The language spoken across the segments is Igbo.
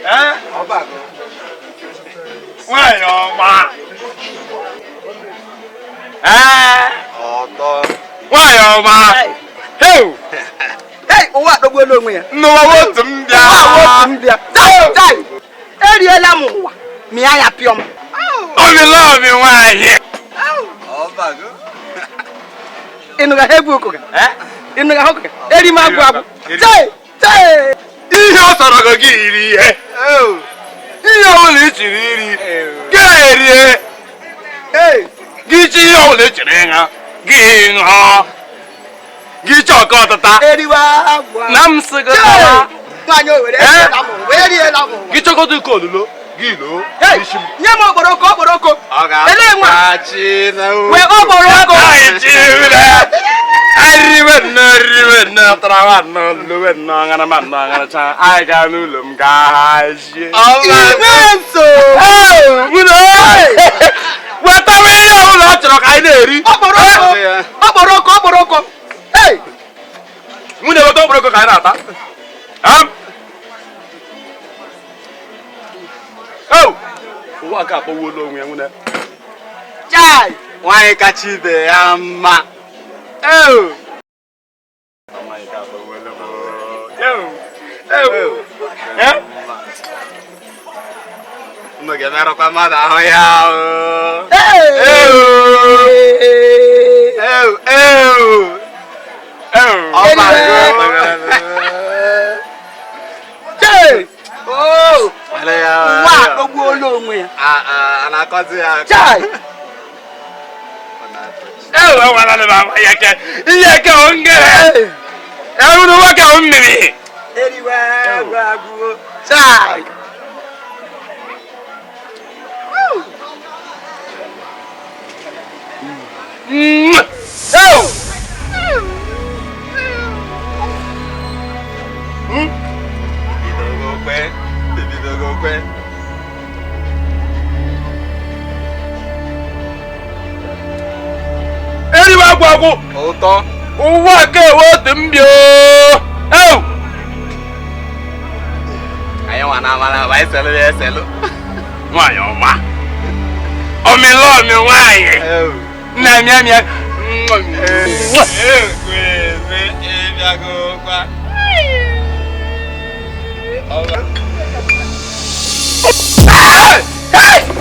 Ee? Nwanyị ọma. Ee? Ọtọ. Nwanyị ọma. Heu! Hey, ụwa adọgbuola onwe ya. N'ụwa otu m bịa. Ụwa otu m bịa. Chai, chai. Eriela m ụwa. Mịa ya pịọm. Omi lọmi nwanyị. Ọbago. Ịnụga ha egwu okụga? Ịnụga ha okụga? Eri m agwụ agwụ. Chai, chai. Ihe ọ sọrọ gị iri ihe. Ihe ọbụla ị chịrị iri, gị erie. Gị chi ihe ọbụla ị chịrị ịṅụ, gị ṅụọ. Gị chọọ ọka ọtụta. Eriwa agwụ agwụ. Na m sị gị Chai! tawa. Nwaanyị Owere, eriela m ụwa. Eriela m ụwa. Gị chọgodo ike olulo, gị loo. Hey, Isi m. nye m okporoko, okporoko. Ọ Elee nwa? ga-achị na Wee okporoko. Anyị chịrị. Arịrịwe nnọọ, ririwe nnọọ, tarawa nnọọ, lowe nnọọ, ṅarama nnọọ, ṅaracha. Anyị gaa n'ụlọ m gaa hazie. Inwe nso. Wetawa ihe ọbụla ọ chọrọ ka anyị na-eri. Okporoko. Okporoko, okporoko. Hey! Nwunye, weta okporoko ka anyị na-ata. Am. Oh! Ụwa nke akpọwuola onwe ya, nwunye. Chai! Nwaanyị kacha ibe ya mma. Oh! Nwaanyị ka akpọwuola m. Oh! Oh! Eh? Unu ga-emerụkwa mmadụ ahụ ya o. Hey! Ew, ew. Oh! Ọbago. Chai! Oh! Were ya. Ụwa adọgbuola onwe ya. A a na-akọzi ya akọ. Chai! Oh, enwere m ahụ ya ke. Ihe ke o ngere. Ehuru nwoke o mmiri. Eriwa agwụ agwụ. Chai! Oh! Ibidogo kwe. Ibidogo kwe. Eriwe agwụ agwụ. Ụtọ. Ụwa nke ewe otu mbịa o. Oh! Anyị nwa na amara agba eselu ya eselu. Nwaanyị ọma. Ọmịlọmị nwaanyị. Ew. Nna mịa mịa. Ekweme ịbịagokwa.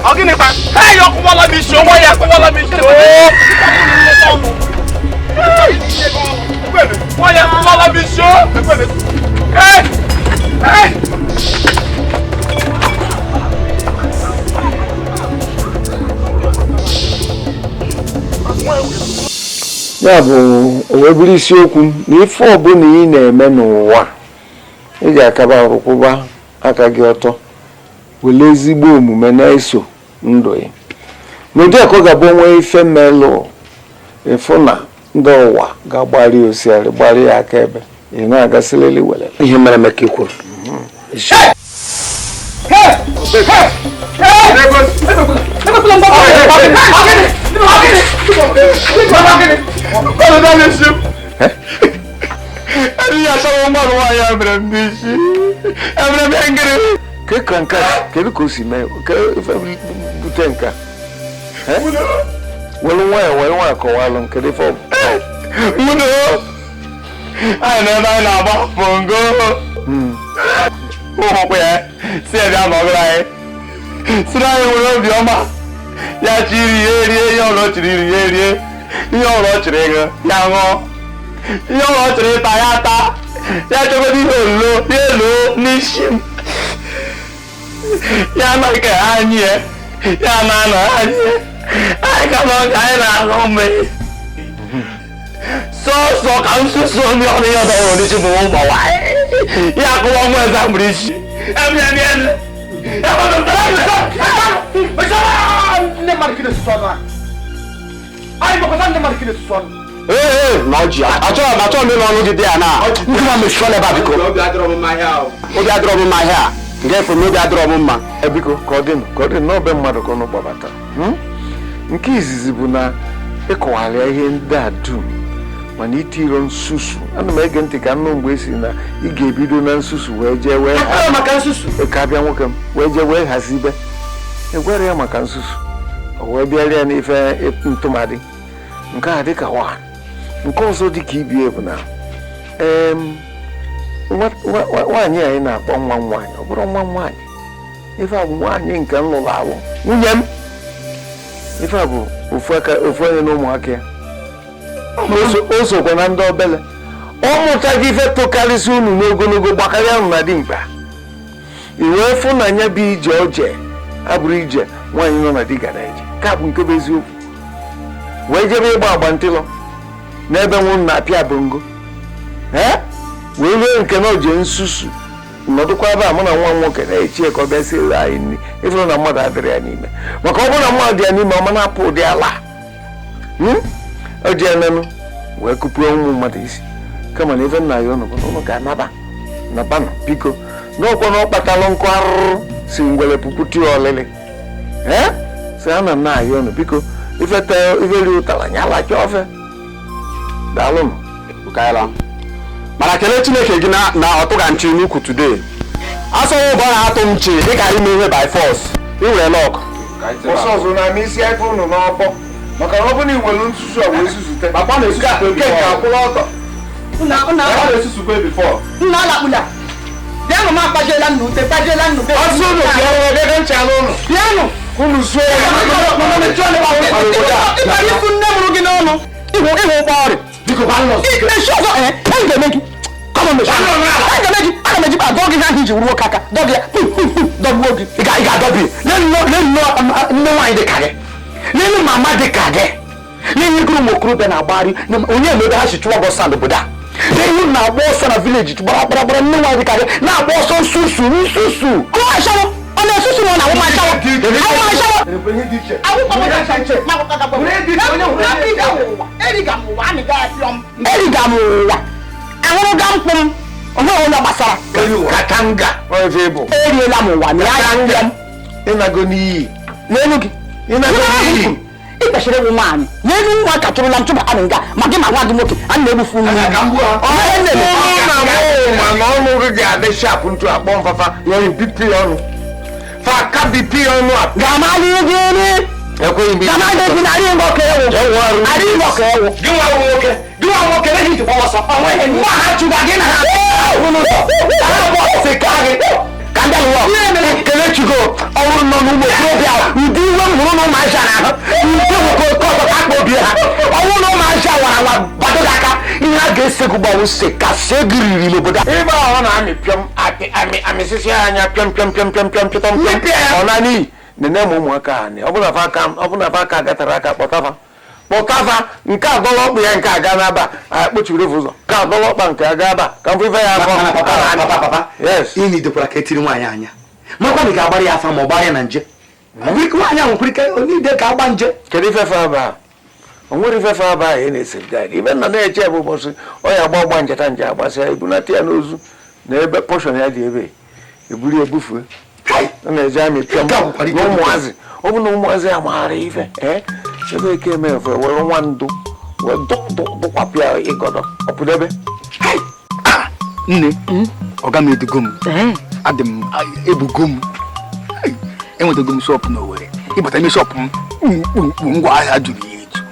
Ọ gịnị kwa? Hey, ọ kụwala m isi, nwa ya akụwala m isi. Oo! Nwa ya akụwala m isi. Oo! Hey! Hey! Ya bụ, o wee bụrụ isiokwu m na ife ọbụla ị na-eme n'ụwa, ị ga-akaba arụ kwụba aka gị ọtọ, were ezigbo omume na-eso ndụ ya n'ụdị a ka ọ ga-abụ onwe ife melụ ịfụ na ndị ụwa ga-agbari osiarị gbari ya aka ebe ị na-agasịrịrị were ihe mere eme ka ị kwuru. Ke ka nke a, kedu ka o si mee ka ife bute nke a? Were nwayọ, were nwayọ kọwalụ m kedu ife ọ bụ. Nwunye, anyị nọ ebe anyị na-agba bongo. Ụmụkwụ ya si ebe a nọgara anyị si na anyị nwere obiọma ya chi iri ya erie ihe ọbụla ọ chịrị iri ya erie ihe ọbụla ọ chịrị ịṅụ ya ṅụọ ihe ọbụla ọ chịrị ịta ya ata ya chọgodo ihe olulo ya eloo n'isi m ya anaghị ka anyị ya ya na-anọ anyị anyị ka nọ ka anyị na-aṅụ mmiri sọsọ ka nsusu onye ọrụ ihe ọzọ nwere isi bụ ụmụ nwaanyị ya akụwa nwa eze amụrụ isi. Ee, na ọjị achọrọ m, achọrọ m ịnụ ọnụ gị dị ya na ndị ma mechie ọnụ ebe a, biko. Obi adịrọ m mma ahịa o. Obi adịrọ m mma ahịa a nke efu m, obi adịrọ m mma. Biko, ka ọ dị nụ, ka ọ dị n'ọbe mmadụ ka ọnụ gbabatara. Nke izizi bụ na ịkọwara ihe ndị a dum Mana itiro nsusu, ana m ege ntị ka nnụ mgbe esi na ị ga-ebido na nsusu wee jee wee maka nsusu ka abịa nwoke m wee jee wee hazibe. Egwere ya maka nsusu, o wee bịara ya n'ife ntụmadị nke a dịka wa nke ọzọ dịka ibie bụ na nwaanyị anyị na-akpọ nwa nwaanyị, ọ bụrụ nwa nwaanyị, ife a bụ nwaanyị nke m lụrụ alụ, nwunye m. Ife a bụ ofu onye na ụmụaka ya, o sokwa na ndị obele. Ọ mụtaghị ife tụkarịsị unu n'ogologo gbakarịa unu na dimkpa. I wee fụ na ya bụ ije oje abụrụ ije nwaanyị nọ na di gara eje, ka bụ nke bụ eziokwu. Wee jebe ịgba agba ntịlọ n'ebe nwụ na-apịa bongo, wee ruo nke na oje nsusu nọdụkwa ebe a mụ na nwa m nwoke na-echi ka ọ bịa siere anyị nri. Ịfụrụ na mmadụ adịrị ya n'ime, maka ọ bụrụ na mmadụ dị ya n'ime, ọ ma na-apụ ụdị ala o ji enenụ wee kụpuo ụmụ mmadụ isi. Kama na ife nna ya ụnụ bụ na ụnụ ga-anaba nabanụ biko, n'ọkwa na ọ kpatalụ nkụ arụrụ si ngwere puku tie ọlịlị. Ee, si a na nna ya ụnụ biko, ife ri ụtara nya alacha ofe. Daalụnụ. Mana kelee Chineke gị na ọ tụga nchi n'ukwu today. Asọghị ụbọ na-atụ m nchi dịka ime ihe by force. I were lọk. Ọsọ ọzọ na-ama isi ife ụnụ n'ọkpọ, maka na ọ bụrụ na iwelu nsusu a wee susute. Papa na-esusukwe nke akwụla ọtọ. Na-esusukwe before. Nna alakpula. Bịanụ m akpajiela nnu ute, kpajiela nnu. Ọsọ ụnụ bịara ebe ncha n'ụlọ. Bịanụ. Unu zuo ya. Ịkpara ifu nne mụrụ gị n'ọnụ. Ịhụ ụgbọ ọrịa. Mechie ọzọ, ee, ga-eme gị. Aga m eji dọọ gị ahụ iji wuru nwoke aka, dọọ gị ya, dọgbuo gị. Ị ga-adọbi. Nne nwaanyị dị ka gị, n'elu mama dị ka gị, n'ihe gụrụ ụmụ okorobịa na-agbagharị onye na ebe ha si chụwa gị ọsọ n'obodo a. N'ihu na-agba ọsọ na vileji gbara gbara gbara, nne nwaanyị dị ka gị na-agba ọsọ nsusu nsusu. Ọ na-esusu na ọ na-awụ mashawa. Eriga m ụwa, ahụrụga mkpụ m, onweghị onye gbasara. Katanga. Eriela m ụwa, na ya ịnago n'iyi. N'elu gị. Ịnago n'iyi. Ị kwesịrị ịwụ nwaanyị. N'elu nwa ka chụrụla m chụba anụ nga, ma gị ma nwa gị nwoke, a na-egbufu nwa. Ọ na ma na ọnụ gị ga-adị shapụ ntu akpọ mfafa ya ebipi ọnụ. Fa aka bipi ọnụ a. Ga-amalị gị nri. Ekweghị m. Ga-amalị gị na arị ngọ ka ewu. Arị ngọ ka ewu. Gị nwa nwoke, gị nwa nwoke na iji gbawa ọsọ. Nwa ha chụga gị na ha. Ụlọ. Ha bụ ọsị ka gị. Ka ndị alụwa. Kelechigo ọrụ nọ n'ụmụ okorobịa ụdị iwe m hụrụ na ụmụazị a n'ahụ. Ndị nwoke oke ọzọ ka akpa obi ha. Ọnwụ na ụmụazị a wara nwa gbado gị aka. Ihe a ga-ese gị gbanwe se ka se gị riri n'obodo a. Ịgba ahụ na-amị pịọm amị amịsịsị anya pịọm pịọm pịọm pịọm pịọm pịọm pịọm. Ọ na n'iyi nene m ụmụaka a ọ bụ na fa aka gatara aka kpọtafa kpọtafa nke adọla ọkpụ ya nke aga n'aba akpọchiri ụzọ nke adọla ọkpa nke aga aba ka m ife ya afọ. Yes. Ị nidekwara ka etiri nwaanyị anya makwa na ị ga-agbara ya afa ma ọ gbara ya na nje. Nwaanyị ahụ nwekwara ike onye ka agba nje. Kedu ife fa aba? O nwere ife fa aba anyị na-esefgad ibe nna na-eche bụ ụbọchị ọ ya agba ọgba njeta nje agbasịa ebunata ya n'ozu na ebe pọshọn ya dị ebe eburu ebufue. Ọ na-eje amị pịọm na ụmụazị. Ọ bụ na ụmụazị a maara ife ebe eke eme efe were nwa ndụ wee dụkwapụ ya ịgọdọ ọpụdebe. Nne, ọga m edugo m, adị m ebugo m, enwetago m shọpụ n'Owerri. Ịbata ime shọpụ m, mkpumkpu ngwaahịa juru ya eju.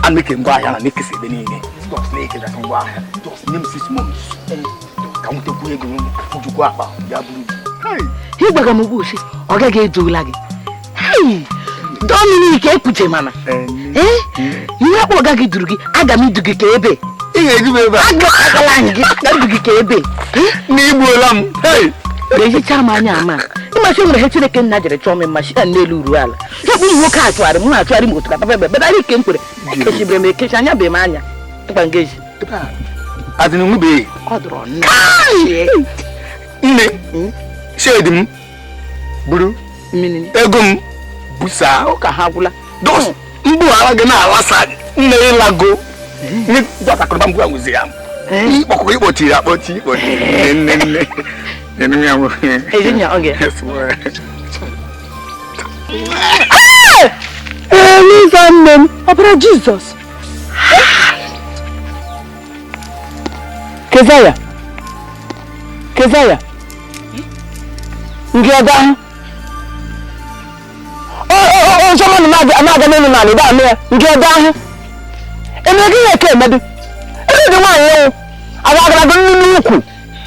A na-eke ngwaahịa na na-ekesa ebe niile. Just na-ekesasị ngwaahịa. Just nye m 6 months. Ka m nwetakwu ego m njikwa akpa ya buru. Ịgwaga m ugbu ochi, ọ gaghị edula gị. Dominic ekwuche mana. Ihe akpọ ọga gị duru gị, aga m idu gị ka ebe. Ị ga-edu m ebe a. Agala anyị gị, aga m idu gị ka ebe. Na igbuola m. Na-ehicha m anya ama. Ịmasị nwere ihe Chineke nna jere chọọ m mma shi na n'elu ruo ala. Ya bụ ụmụ nwoke achụgharị m na-achụgharị m otu ka papa ebe ebe ike m kwere. Ekechibere m ekechi anya be m anya. Tụkwa ngeji. Adị n'nwube. Ọ dọrọ nna. Nne. Shedi m. Buru. Mmiri. Ego m. Busa. Ụka ha agwụla. Dos. Mgbu ala gị na-alasa nne ịlago. Nwatakịrị mgbu a nwụzi ya. Ịkpọkọ ịkpọchiri akpọchi ịkpọchi. Nne nne. Eliza nne m, ọ bụrụ Jizọs. Kezaya, Kezaya, ndị ọga ahụ ọzọ mmadụ na-aga n'elu n'ala ebe anụ ya ndị ọga ahụ emere gị ihe eke emedu ebe dị nwaanyị ewu aga agarago nnu n'ukwu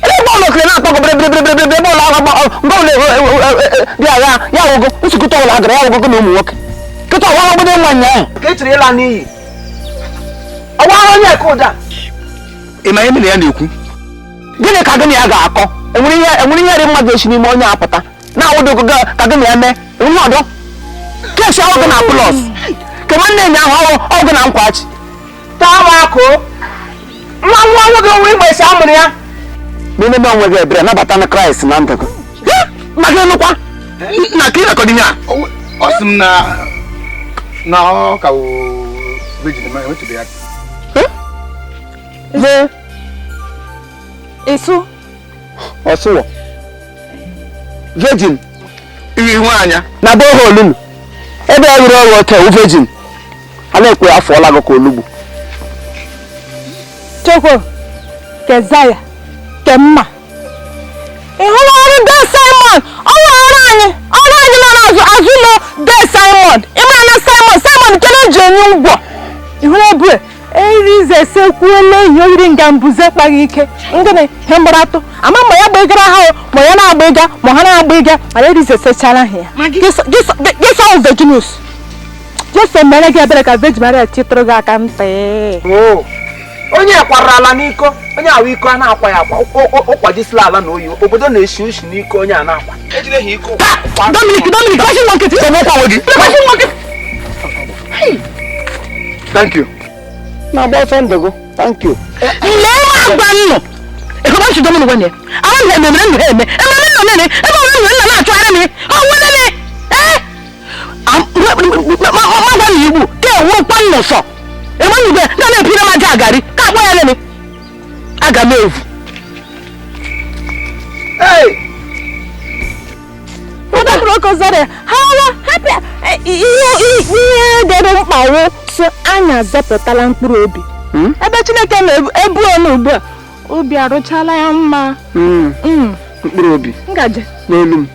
ebe bọọlụ okere na-akpọ gị bịrịbịrịbịrị ebe ụlọ agha mgbe ụlọ dị agha ya wụgo nsukụta ụlọ agara ya wụgo na ụmụ nwoke kịta ọwa obodo nwaanyị ahụ ka e chịrị ịla n'iyi ọwa ahụ onye eke ụda. Ị ma ihe na ya na-ekwu? Gịnị ka gị na ya ga-akọ? Enwere ihe dị mmadụ esi n'ime onye apụta na-awụdogo ka gị na ya mee enwere ọdọ kesi ọgụ na plọs ke nwanne enyi ahụ ọgụ na nkwachi taa m akụ nwa nwa nwoke nwe igbe esi amụrụ ya n'ime onwe gị ebere nabata na Kraịst na ndụ gị maka ịnụkwa na ka ị na-akọ ihe a ọ sị m na ọ ka wụ virgin ma enwetụbe ya. Esu ọsụwọ virgin iri ihu anya na boholu ebe e were ọrụ ote virgin a na-ekwe afọọla gị ka olugbu. Chekwo, Kezaya, Kemma, ị hụrụ ọrụ de Simon? Ọrụ anyị ọrụ anyị nọ n'azụ azụ ụlọ de Simon. Ị mara na Simon Simon nke na-eji enye ụgwọ. Ị hụrụ ebue erize sekwuele ihe oriri nga mbuze kpaghị ike ngịnị ihe mgbaratụ ama ma ya gbegara ha ma ya na-agba ịga ma ha na-agba ịga mana erize sechara ha ya gị sọ Virginus Jesu mere gị ebere ka Virgin Maria chịtụrụ gị aka ntị. Onye kwarala ala n'iko onye ahụ iko a na-akwa ya akwa ụkwajisila ala na oyi obodo na-eshi ushi n'iko onye a na-akwa. Dominic, Dominic, gbachi nwa nkịtị. Gbachi nwa nkịtị. Thank you. Na-agba ọsọ ndụ gị. Thank you. Lee m agwa nnụ ekọba nsudo m n'ụwa ya ama m ememere ndụ ha eme ememe nnọ nene ebe ọ nọ nna na-achụgharị m ọ nwere ee magwa na igbu ka ewurukwa nnụ sọ enweghị na na-epire m aja agari ka akpọ ya nene aga m evu. Ihe dere mkpa wụ so anyị azọpụtala mkpụrụ obi ebe Chineke na-ebu ọnụ ugbu a obi arụchala ya mma. Mkpụrụ obi ngaji n'elu m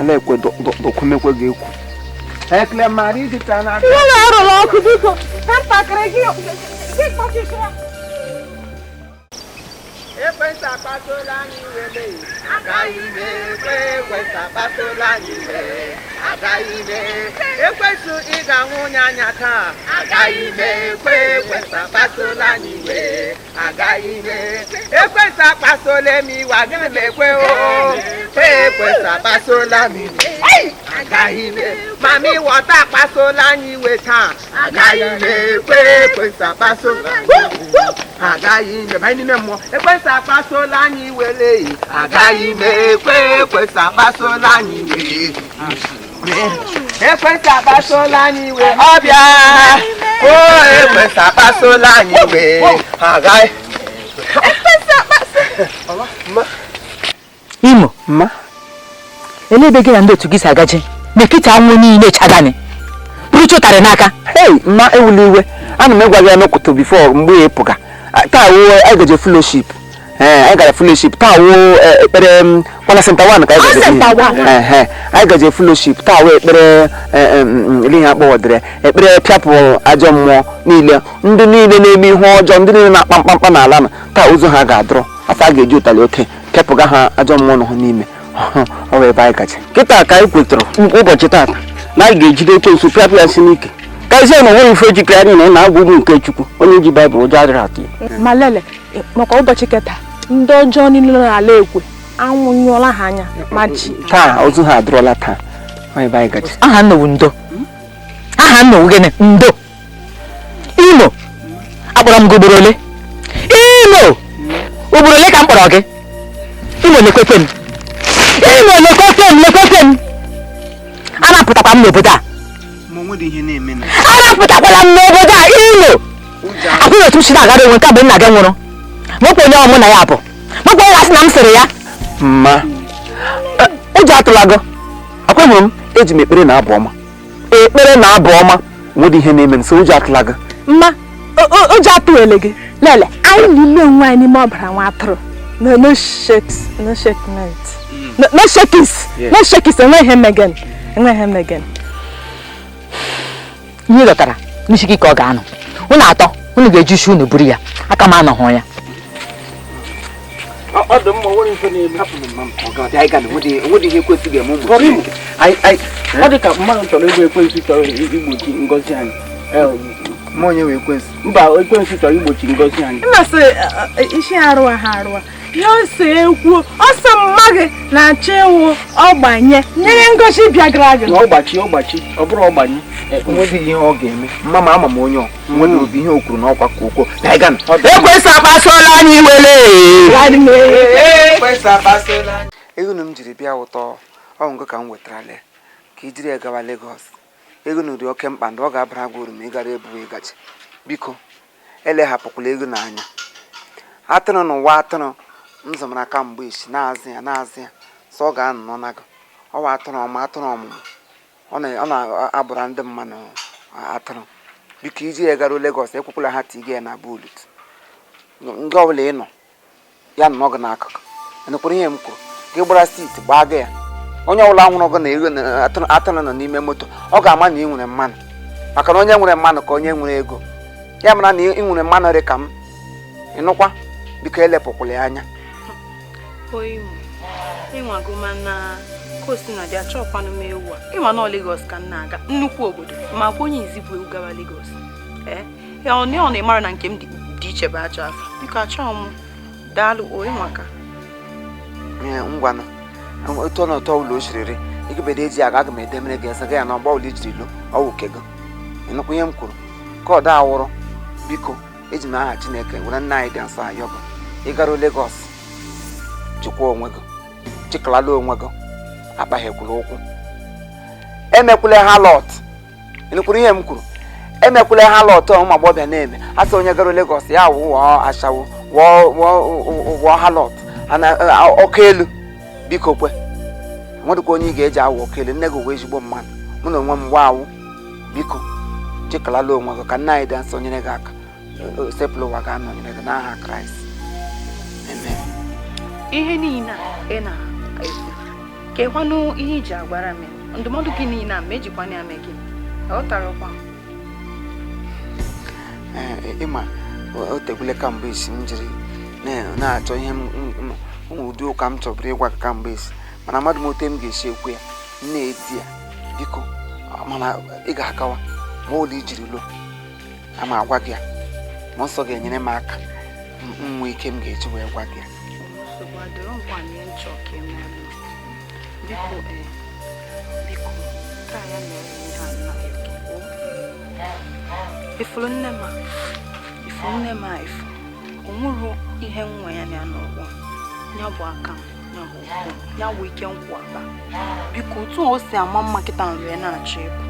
ala-ekwe dọkwumekwe ga-ekwu ihe na-arụrụ ọkụ biko ka ntakịrị gị kpọchikwa. Ekwentị akpatụla anyị iwe agaghị m ekwe ekwentị akpatụla anyị iwe agaghị m ekwensu ị ga-ahụ onye anya taa agaghị m ekwe ekwentị akpatụla anyị iwe agaghị m ekwentị akpatụla m iwe agaghị m ekwe o ekwentị akpatụla m iwe agaghị m mami wọta akpatụla anyị iwe taa agaghị m ekwe ekwentị akpatụla anyị iwe agaghị m banye n'ime mmụọ ekwentị akpatụla anyị iwe leyi agaghị m ekwe ekwentị akpatụla anyị iwe ekwentị akpatụla anyị iwe ọbịa o ekwentị akpatụla anyị iwe agaghị. Imo mma ele ebe gị na ndị otu gị si agaji n'etiti anwụ niile chagani bụrụ chụtarị n'aka. Hei mma ewuli iwe ana m ịgwa gị anọkwụtụ bifo mgbe ya pụga taa wuo anyị gaje fellowship. Anyị gara fellowship taa wuo ekpere kwana senta 1 ka anyị gaje. Anyị gaje fellowship taa wuo ekpere ihe akpọwadere ekpere pịapụ ajọ mmụọ niile ndị niile na-eme ihe ọjọọ ndị niile na-akpa mkpamkpa n'ala na taa ụzọ ha ga-adọrọ afọ a ga-eji ụtalị oke pịapụga ha ajọ mmụọ nọ ha n'ime. Ọ bụ ebe anyị gaje kịta ka anyị kwetara ụbọchị tata na anyị ga-ejide ekwensu pịapụ ya si n'ike ka ezi na onweghị ife ejikere anyị na na-agwa ụmụ nke Chukwu onye ji Baịbụl ụjọ adịrị atụ ya. Ma lele maka ụbọchị keta ndị ọjọọ niile nọ n'ala ekwe anwụ nyụọla ha anya ma ji taa ozu ha adọrọla taa ebe anyị gaje. Aha nnowu ndo aha nnowu gịnị ndo Imo akpọrọ m gị ugboro ole Imo ugboro ole ka m kpọrọ gị Imo lekwekwe m Imo lekwekwe m lekwekwe m anapụtakwa m n'obodo a anapụtakwala m n'obodo a Imo akwụghị otu m si na-agara onwe nke mgbe nna gị nwụrụ mokwa onye ọmụ na ya bụ mokwa onye asị na m sịrị ya mma ụjọ atụla gị akwa hụrụ m eji m ekpere na abụ ọma ekpere na abụ ọma nwere ihe na-eme m so ụjọ atụla gị mma ụjọ atụwele gị lele Anyị niile onwe anyị n'ime ọbara nwa atụrụ. No, no shakes, no shakement. No, no shakis, no shakis, enweghị megen, enweghị megen. Ihe ị dọtara n'isi gị ka ọ ga-anọ. Unu atọ, unu ga-eji isi unu buru ya. Aka m anọghị ya. Ọ dị mma, nwere ife na-eme. Onwedị ihe ekwensụ ga-eme ụmụ Ọ dị ka mmadụ chọrọ ịgba ekwensu chọrọ igbochi ngọzi anyị. Ma onye wee ekwensu? Mba, ekwensu chọrọ igbochi ngọzi anyị. Mmasị isi arụwa ha arụwa. Ya ose ekwu, ọsọ mma gị na-achọ ịwụ ọgbanye nyere ngozi bịagara gị. Na ọgbachi ọgbachi, ọ bụrụ ọgbanye. Onwedị ihe ọ ga-eme. Mma ma ama m onye ọ. Nwere obi ihe o kwuru na ọkwa ka okwu. Ekwensu akpasuola anyị iwele. Ekwensu akpasuola anyị. Ego na m jiri bịa ụtọ, ọ ngo ka m wetarala ka i jiri ya gawa Lagos. Ego na ụdị oke mkpa ndị ọ ga-abara gị uru ma ị gara ebuwe ịgaji. Biko, eleghapụkwala ego n'anya. Atụrụ n'ụwa atụrụ m zụmara kamgbe echi na-azụ ya na-azụ ya sọ ọ ga-anọ na gị. Ọwa atụrụ ọma atụrụ ọmụmụ. Ọ na-abụra ndị mmadụ atụrụ. Biko iji ya garuo Lagos ekwekwala ha tiga ya na bulut. Nga ọbụla ị nọ ya nọ gị n'akụkụ. Enukwuru ihe m kwuru. Gị gbara siiti gbaa gị ya. Onye ọbụla nwụrụ gị na ego atụrụ nọ n'ime moto ọ ga-ama na ị nwere mmanụ. Maka na onye nwere mmanụ ka onye nwere ego. Ya mara na ị nwere mmanụ dị ka m. Ịnụkwa biko elepụkwala ya anya. Ịnwagoma kosi na dị achọkwanụ m ewu a. Ịma na Lagos ka m na-aga, nnukwu obodo. Ma kwa onye izi bụ ewu gawa Lagos. Ya ọ na-ịmara na nke m dị iche bụ ajọ afọ. Biko achọghị m daalụ o ịnwaka. Ngwanụ otu ọ na-ụtọ ụlọ o siriri ikebede eji aga aga m edemere gị eze gị ya na ọgba ụlọ ijiri lo ọwụ ke gị. Ịnụkwa ihe m kwuru ka ọ daa awụrụ. Biko eji m aha Chineke were nna anyị dị nsọ ayọ gị. Ịgaruo Lagos chịkwa onwe gị, chịkalala onwe gị, akpaghekwula ụkwụ. Emekwula ha lọt. Ịnụkwuru ihe m kwuru? Emekwula ha lọt ụmụ agbọghọbịa na-eme. A sị onye garuo Lagos ya wụ wụọ ashawo wụọ ha lọt ọkụ elu. Biko kwe nwedịkwa onye ị ga-eji awụ ọkụ elu. Nne gị wee ezigbo mmadụ, mụ na onwe m gwa awụ. Biko chịkalala onwe gị ka nna anyị dị nsọ nyere gị aka. Sepụlụ ụwa ga-anọnyere gị n'aha Kraịst. Amen. Ihe niile a ị na-ekwu kekwanụ ihe iji agwara m ndụmọdụ gị niile a ma ejikwana ya mee gị aghọtarakwa m. Ịma o tegbule kamgbe isi m jiri na-achọ ihe ụmụ ụdị ụka m chọburu ịgwa gị kamgbe isi, mana mmadụ m ote m ga-esi ekwu ya m na-eti ya. Biko mana ị ga-akawa ma ụlọ ijiri lo ama agwa gị ya ma nsọ ga-enyere m aka m nwee ike m ga-eji wee gwa gị ya. Ifuru nne ma ifuru nne ma ifu onwuru ihe nwa ya na n'ụwa ya bụ aka ya bụ ụkwụ ya bụ ike nkwụ aba. Biko otu o si ama mma kịta nri na-achọ ịpụ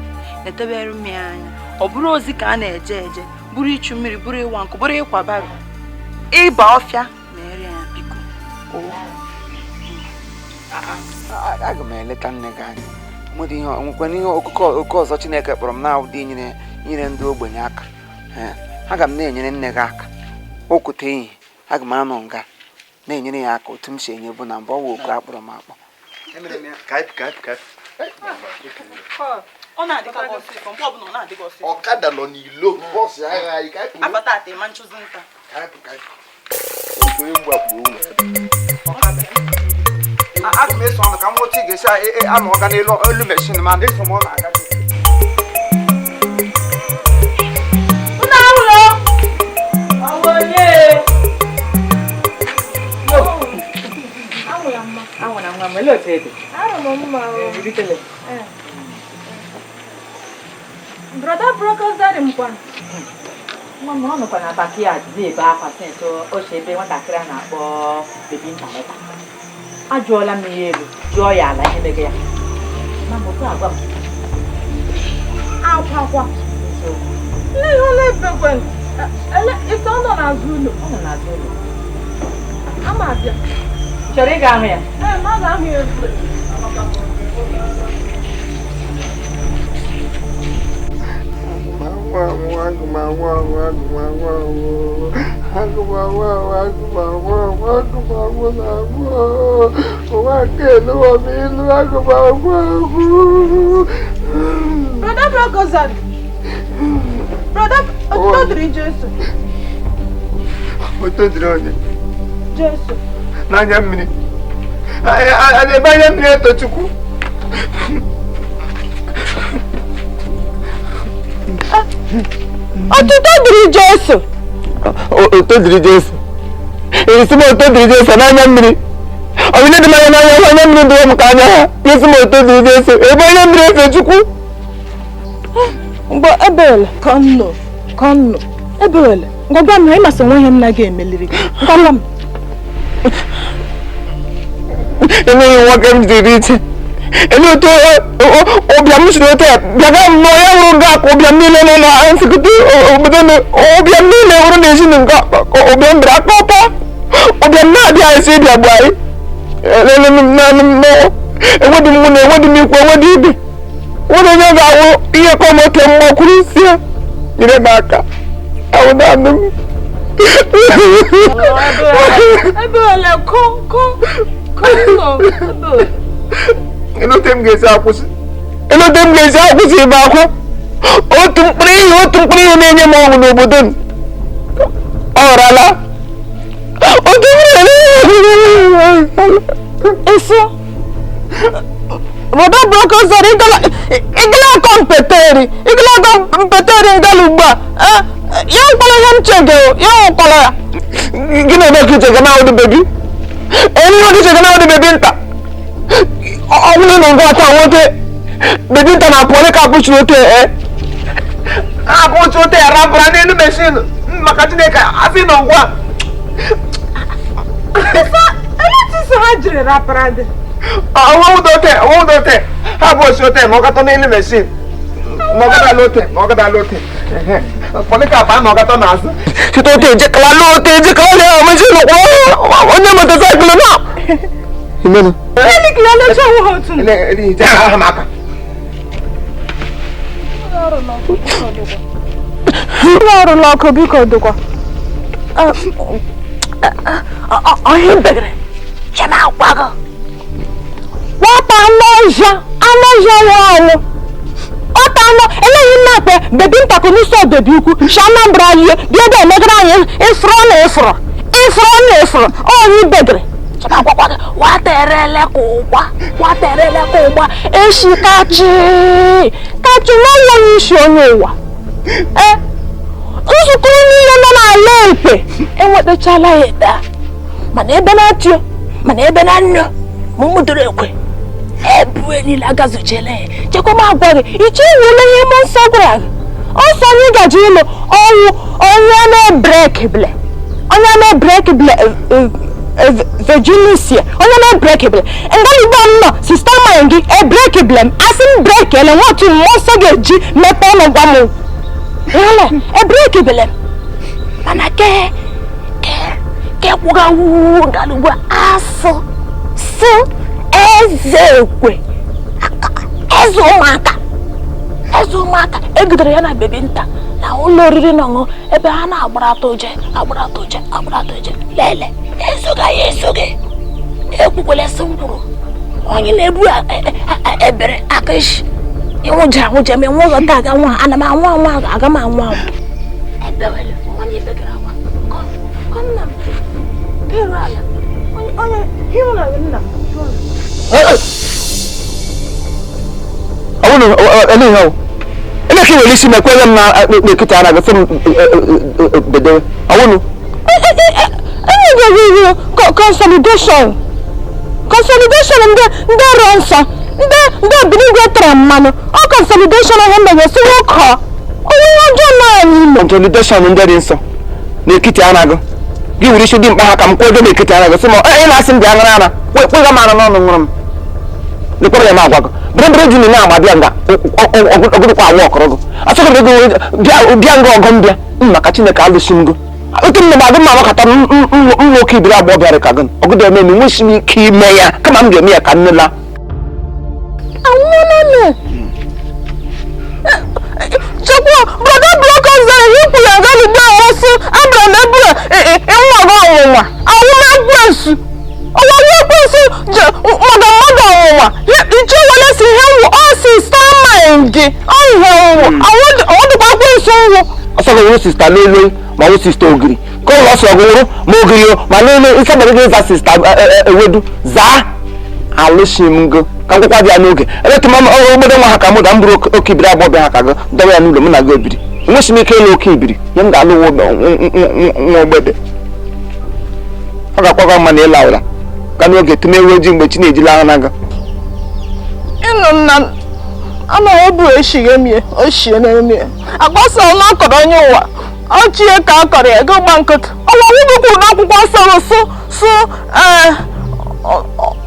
na-etebere m ya anya. Ọ bụrụ ozi ka a na-eje eje, bụrụ ichu mmiri, bụrụ ịwa nkụ, bụrụ ịkwa baro, ịba ọfịa mere ya. Biko aga m eleta nne gị anya. Nwekwana ihe oke ọzọ Chineke kpọrọ m na-awụdị inyere ndị ogbenye aka. Aga m na-enyere nne gị aka okwute ihe aga m anọ nga na-enyere ya aka otu m si enye bụ na mbụ ọwa oku akpọrọ m akpọ. Ọkada nọ n'ilo bọọsụ agha anyị ka aga m eso ọnụ ka m nweta ị ga-esi anọ ọga n'elu elu meshin ma ndị so m ọ na-aga. Brother Brokers daddy m kwanụ. Nwa m ọ nọkwa na backyard na-ebe akwa sensị oche ebe nwatakịrị a na-akpọ bebi ntaleta. Ajụọla m ya elu jụọ ya ala ihe mege ya. Ma m okwu agwa m. Akwa akwa. Nne ihe ole ebekwe ele ite ọ nọ n'azụ ụlọ. Ọ nọ n'azụ ụlọ. Ama abịa. Ị chọrọ ịga ahụ ya? Ee, ma ga-ahụ ya ezigbo. Aga m anwụ anwụ, aga m anwụ anwụ, aga m anwụ na anwụ. Ụwa nke eluwa m ilu, aga m anwụ anwụ. Brother Brokozad. Brother, otuto dịrị Jesu. Otuto dịrị onye? Jesu. N'anya mmiri. A na-ebe anya mmiri eto Chukwu. Otuto dịrị Jesu. Otuto dịrị Jesu. Esi m otuto dịrị Jesu n'anya mmiri. Ọ bụ ihe dị m anya n'anya, anya mmiri dịrị m ka anya ha. Esi m otuto dịrị Jesu. Ebe anya mmiri efe Chukwu. Mgbe ebele kọnnụ kọnnụ ebele ngwa gwa m na ịmasị onwe ihe m na ga-emeliri gị. Ngwa gwa m. Enweghị nwoke m jiri iche. Ele otu ụbịam siri otu a bịaga m nọ ya wụrụ nga ka ụbịam niile nọ na nsikọta obodo na ụbịam niile wụrụ na ezi nga ụbịam bịara aka ọpa ụbịam na-abịa esi ịbịa gbu anyị. Elele m naanị m nọ enwedị m nwunye, enwedị m ikwu, enwedị ibe. Nwere onye ga-awụ ihe ka ọmụke mmụọ kwuru isi ya nyere m aka ahụ naanị m. Ebele kọ kọ kọnnụ ebele. Elote m ga-esi akwụsị. Elote m ga-esi akwụsị ibe akwa. Otu mkpụrụ ihe na-enye m ọṅụ n'obodo m. Ọ ghọrọla. Otu mkpụrụ ihe. Eso. Brother Brokozad, ịgala akọ mpeteri, ịgala akọ mpeteri ngala ugbu a. Ya nkwala ihe m chege, ya nkwala ya. Gị na-eme ka iche ga na-ahụ bebi. Enyi nwoke iche ga na-ahụ bebi nta. Ọ bụrụ na ngwa taa nwoke bebi nta na-apụ onye ka akpụchiri otu e. Akpụchi otu ya rapụra n'elu meshin maka Chineke asị nọ ngwa. Isi ha jiri rapara gị. Ọnwụdote ha bụ osi ote ma ọ gatọ n'elu meshin ma ọ gadala ote ma ọ gadala ote Polycarp a na ọ gatọ n'azụ. Site ote ejekala n'ote ejekala na meshin onye motosaịkụlụ na. Imenu. Ụlọ ọrụla ọkụ biko dịkwa. Ọhịa mbegere chema akwa gị. Nwata anụ ọhịa nwụrụ anwụ. Ọta anụ eleghị nna akpe bebi ntakụ n'ụsọ bebi ukwu shi Anambra yie bịa ebe emegara anyị ịfụrụ na ịfụrụ ịfụrụ na ịfụrụ onye ibegere. Chema akwakwa gị nwata erele ka ụgba nwata erele ka ụgba eshi kachi kachi n'ụlọ onye isi onye ụwa. Ee, nzukọ niile nọ n'ala ekpe enwetachala ya ekpe a mana ebe na-atịo mana ebe na nnyo ma ụmụdoro ekwe ebue niile agazuchiela ya. Chekwa m agwa gị iche iwele ihe mmụọ nsọ gwara gị ọsọ anyị gaji ịlụ ọnwụ onye na-ebrekibile onye na-ebrekibile Virginisia onye na-ebrekibile ngalugbo m nọ sista mine gị ebrekibile m asị m brekele nwa otu mmụọ nsọ ga-eji mepee ọnụ gwa m wala ebrekibile m mana ke ke ke kwụgawu ngalugbo asụ sụ eze ekwe eze ụmụaka egidere ya na bebi nta na ụlọ oriri na ọṅụṅụ ebe ha na-agbarata ụje agbarata ụje agbarata ụje lele ezoghị ya ezoghị ekwukwele sị m kwuru onye na-ebu ebere aka isi ịnwụja anwụja ma enwe ụzọ taa aga nwa ana m anwụ anwụ aga m anwụ anwụ ebewele onye ebegara akwa kọnna m peru ala onye hịụ na nna m. Ọ bụrụ na ele ihe ele ka iwere isi mekwe m na n'ekiti ara gị sị m bedewe ọ bụrụ enweghị consolidation consolidation ndị ọrụ nsọ ndị obinigwe tara mmanụ ọ consolidation ahụ mere si nwoke onye ọjọọ nọ anyị ime consolidation ndị dị nsọ n'ekiti ara gị gị were isi dị mkpa ha ka m kwego n'ekiti ara gị sị m ị na-asị m bịa ṅụrụ ara kwega m ara n'ọnụ ṅụrụ m lekwara ya m agwa gị bịrịbịrị ji na agba bịa nga ọgụdụkwa awụ ọkọrọ gị asọgị m ego bịa nga ọgọ m bịa m maka Chineke alụsị m gị otu m na-agụ m amakọta m nwoke ibiri agbọ bịara ka gị ọgụdụ eme m enwesi m ike ime ya kama m ga-eme ya ka nne la anwụọla m. Chekwa Brother Blọkọ zara ihe ikwu ya nga lugbo ọsụ abịara na eburu nwa gị ọnwụnwa awụma ekwensu ọwụwa ekwensu je maka mmadụ ọnwụnwa iche wele si ihe nwụ ọ sista mind gị ọ ihe nwụ ọwụdịkwa ekwensu nwụ. Ọsọ gị wụrụ sista n'elu ma wụ sista ogiri ka ụlọ ọsọ gị wụrụ ma ogiri o ma n'elu ịsabara gị ịza sista ewedu zaa alụshi m gị ka nkwụkwa dị ya n'oge eletụ m obodo nwa ha ka mụ ga m bụrụ oke ibiri agbọbịa ha ka gị dọwa ya n'ụlọ m na gị ebiri enweghị m ike ịlụ oke ibiri nye m ga-alụ nwa ogbede ọ ga-akwakwa mma na ịla ụra ka n'oge tụm ewu ojii mgbe chi na-ejila ahụ na gị. Ịnụ nna anaghị ebu eshighi emie oshie na-emie agbasa ọnụ akọrọ onye ụwa ọchie ka a kọrọ ya ego gba nkịtị ọwa nwugwu kwuru n'akwụkwọ nsọ sụ sụ ee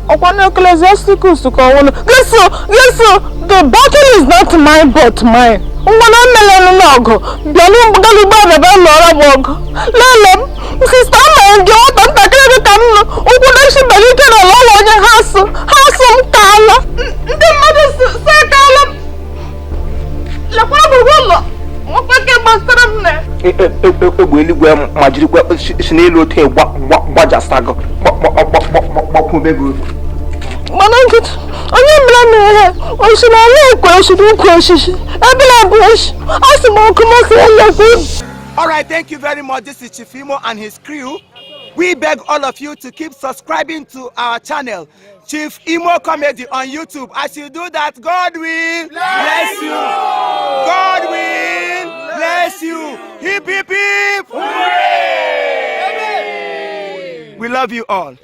ọkwa na Ecclesiasticus ka ọ nwụrụ gịsụ gịsụ the battle is not mine but mine. Ngwana mmelenụ n'ọgụ bịanụ galugbo abịaba lụọrọ m ọgụ lele m sista amaghị gị nwata ntakịrị dị ka m nụ ụkwụ na-eshibere ike n'ala ụlọ onye ha sụ ha sụ m ka ala ndị mmadụ sị ka ala m lekwa gburugburu ụlọ nwekwe gbasara m na egbe eluigwe ma jirikwa si n'elu ote gbajasa gị gbakwube gị. Mana nkịtị onye mere m ihe osi na ala ekwe osi n'ukwu osisi ebela bụ osi a sị m ọkụ masị elekwu. All right, thank you very much. This is Chief Imo and his crew. We beg all of you to keep subscribing to our channel, Chief Imo Comedy on YouTube. As you do that, God will bless you. God will bless you. Hip, hip, hip. Hooray! We love you all.